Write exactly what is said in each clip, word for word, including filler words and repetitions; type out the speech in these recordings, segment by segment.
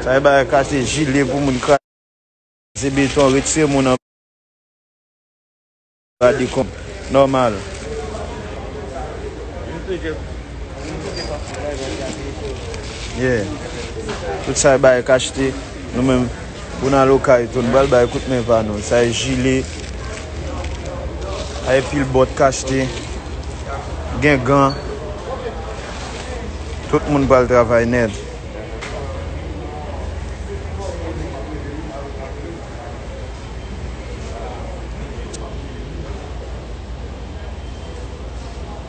Sa e bagay kache jile pou moun kraze beton, retire moun anba dekonb. Nòmal. Yeah. Tout sa e bagay k achte. Nou menm, pou n al okay tou, nou pral bay kout men pa nou. Sa e jile. Sa e pil bòt k achte. Gen gan. Tout moun pral travay nèt.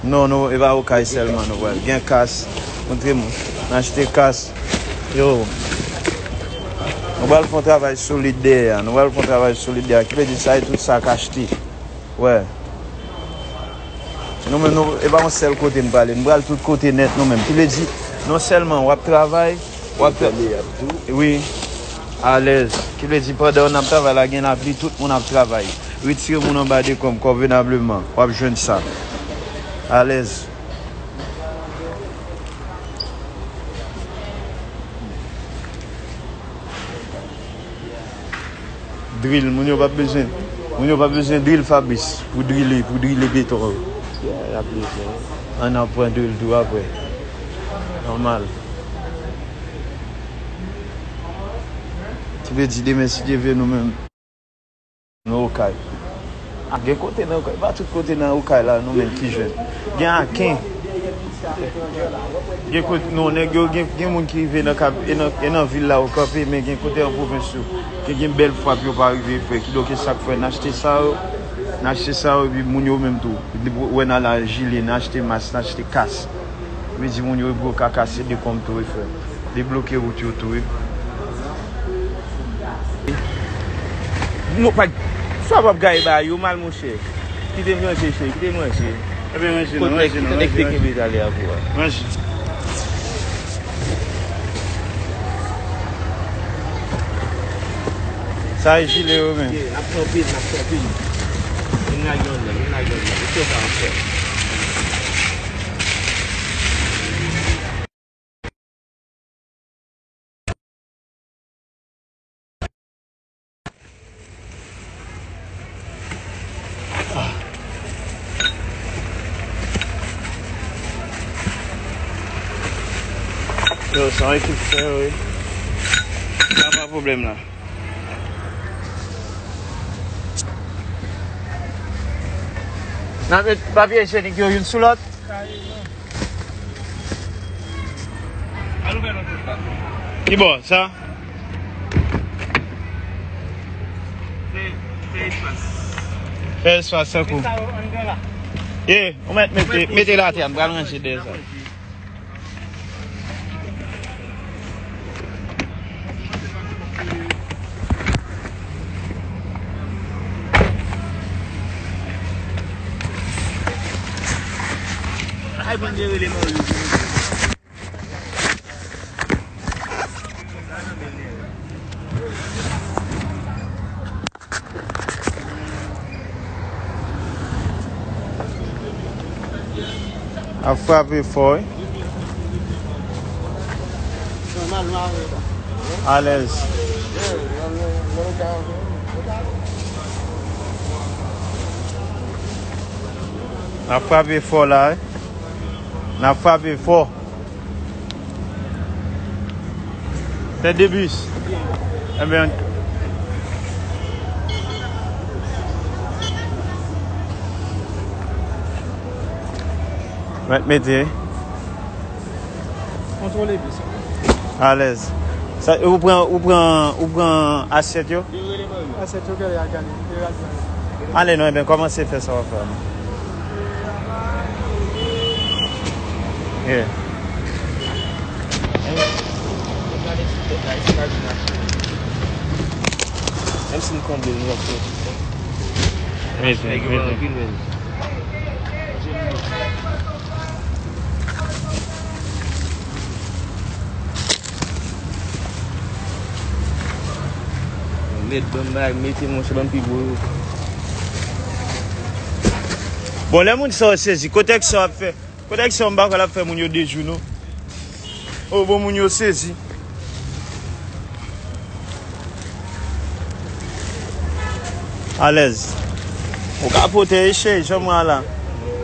Non, non, e pa okay sèlman nou pral. Gen kas. Montre m. N achte kas. Yo. Nou pral fè yon travay solid dèyè a. Nou pral fè yon travay solid dèyè a. Ki vle di sa e tout sa k achte. Wè. Nou menm, nou, e pa yon sèl kote n prale. Nou pral tout kote nèt nou menm. Ki vle di, non sèlman w ap travay, w ap tra-, wi, alèz. Ki vle di, pandan n ap travay la, gen lapli, tout moun ap travay. Retire moun anba dekonb konvenableman. W ap jwenn sa. Alèz. Dril, moun yo p ap bezwen, moun yo p ap bezwen dril Fabrice pou drile, pou drile beton yo. Yeah, y ap bezwen. An, n ap pran dril tou apre. Nòmal. Ki vle di demen, si Dye vle, nou menm. Nou okay. A, gen kote nan okay. Pa tout kote nan okay la, nou menm ki jwenn. Gen Aken. Gen kote, non, nèg yo, gen, gen moun ki rive nan kab, e nan, e nan vil la yo kanpe, men gen kote an pwovens yo. Gen, gen bèl frap yo pa rive fè. Kidonk, e sa k fè, n achte sa yo, n achte sa yo, epi moun yo menm tou. Wè n al al jile, n achte mas, n achte kas. Vle di moun yo, epi yo ka kase dekonb tou, e frè. Debloke wout yo tou, wi. Nou pa, sa p ap gaye ba yo mal, monchè. Kite m ranje, cheri, kite m ranje. Ebyen, ranje non, ranje non, ranje, ranje. Sa e jile yo, men. N ap kanpe, n ap kanpe. Vin lage yon lè, vin lage yon lè. Ou fè sa ankò. Yo, sa yon ekip fè, wi. Sa pa pwoblèm la. N ap met papye ijenik yo youn sou lòt. Ki bò sa? Fè espas tankou. Ye, ou mèt mete, mete l atè a, m pral ranje dèyè sa. Ay, Bondye rele Moyiz. Ap frape fò, wi. Alèz. N ap frape fò la, wi. N ap frape fò. Tèt de bis. Ebyen, mèt mete. Kontwole bis. Alèz. Sa, ou pran, ou pran, ou pran asyèt yo? Asyèt yo, gade, gade, gade. Ale non, ebyen, kòmanse fè sa w ap fè a non. Yeah. Menm si m konble, nou ap fè. Mete, mete. Mèt ban m bagay, mete monchè, ban m pi gwo yo. Bon, lè moun sa yo sezi, kote sa yo ap fè? Kote sa yo, m pa kwè l ap fè moun yo de jou, non. Oh, bon, moun yo sezi. Alèz. Ou ka pote, cheri, jan m wè a la.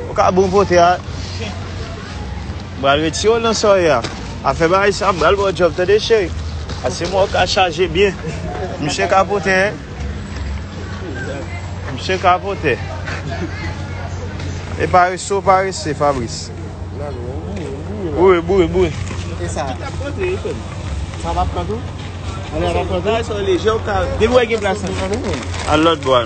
Ou ka bon pote a. M pral retire w nan sa w ye a. Afè bagay sa, m pral ba w djòb, tande, cheri. Ase mwen w ka chaje byen. Misye ka pote, hein. Misye ka pote. E parese w parese, Fabrice. Boure, boure, boure. E sa? Sa pa pran tou? Ale, ale, ale. Sa, sa lejè, ou ka, depi w gen plas la. Al lòt bò a.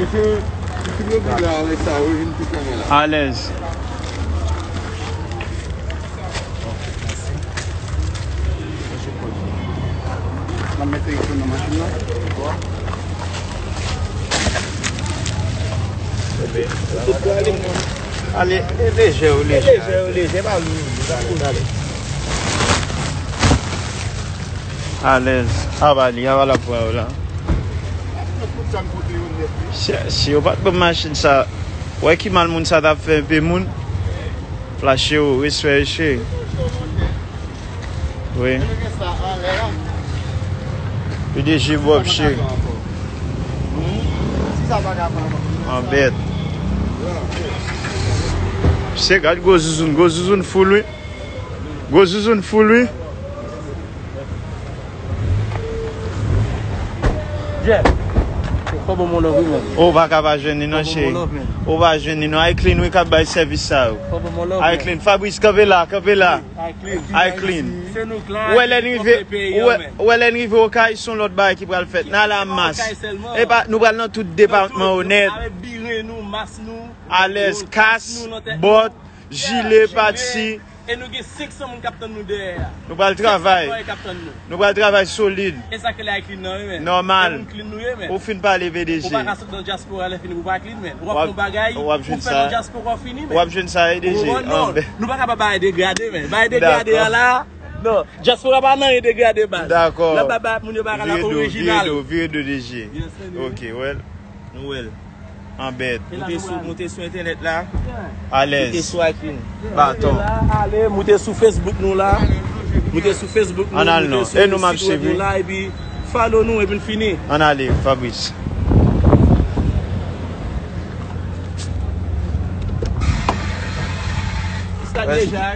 Epi, epi nou vin la avèk sa, wi, vin tou kanmen la. Alèz. N ap met telefòn nan machin nan. Ale, e lejè, ou lejè. E lejè, ou lejè, pa lou, pa lou, ale. Alèz. Aba li, aba l ap pran yo la. Si, si yo pa t ban m machin sa, wè ki mal moun sa t ap fè enpe moun. Flache yo, respè yo, cheri. Wi. P D G Bob, cheri. Anbèt. Se gad gwo zouzoun, gwo zouzoun full, wi. Gwo zouzoun full, wi. Jeff, fò ban m yon love, wi, man. Ou pa ka pa jwenn li, non, cheri. Ou pa jwenn li, non. Iclean, wi, k ap bay sèvis sa yo. Fò ban m yon love, man. Iclean. Fabrice, kanpe la, kanpe la. Iclean. Iclean. Se nou k la, ou wè lè n rive, ou wè, ou wè lè n rive Okay, se yon lòt bagay ki pral fèt. N ale a mas. E pa, nou pral nan tout depatman yo nèt. Avèk biren nou, mas nou, alèz, kas, bòt, jile, pati. E nou gen senk san moun k ap tann nou dèyè a. Nou pral travay. Senk san moun k ap tann nou. Nou pral travay solid. E sa ke la e clean nan, wi, men. Nòmal. Se moun clean nou ye, men. Ou fin pale, P D G. Ou pa ka sot nan dyaspora lè fini pou pa clean, men. W ap fè yon bagay, ou fè nan dyaspora, w ap fini, men. W ap jwenn sa, P D G. Ou konprann? Non, nou pa ka pa bay degrade, men. Bay degrade a la. Non, dyaspora pa nan yon degrade, baz. Dakò. L ap bay moun yo bagay la orijinal. Vire do, vire do, P D G. Ok, well. Nou wè l. Anbèt. Moute sou, moute sou entènèt la. Alèz. Moute sou Iclean. Baton. Ale, moute sou Facebook nou la. Moute sou Facebook nou. Ann al non. E nou m ap swiv, wi. Epi follow nou epi n fini. Ann ale, Fabrice. Sa deja.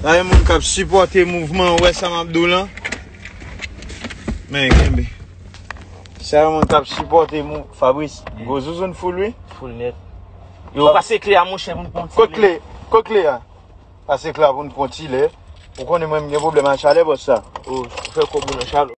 La gen moun k ap sipòte mouvman, ou wè sa m ap di w lan. Men, kenbe. Sa yon moun k ap sipòte mou-, Fabrice. Gwo zouzoun full, wi. Full nèt. Yo, pase kle a, monchè, pou n pran ti kle. Kot kle? Kot kle a? Pase kle a pou n pran ti lè. Ou konnen mwen, m gen pwoblèm ak chalè, bòs sa. O, ou fè kòb ou nan chalè.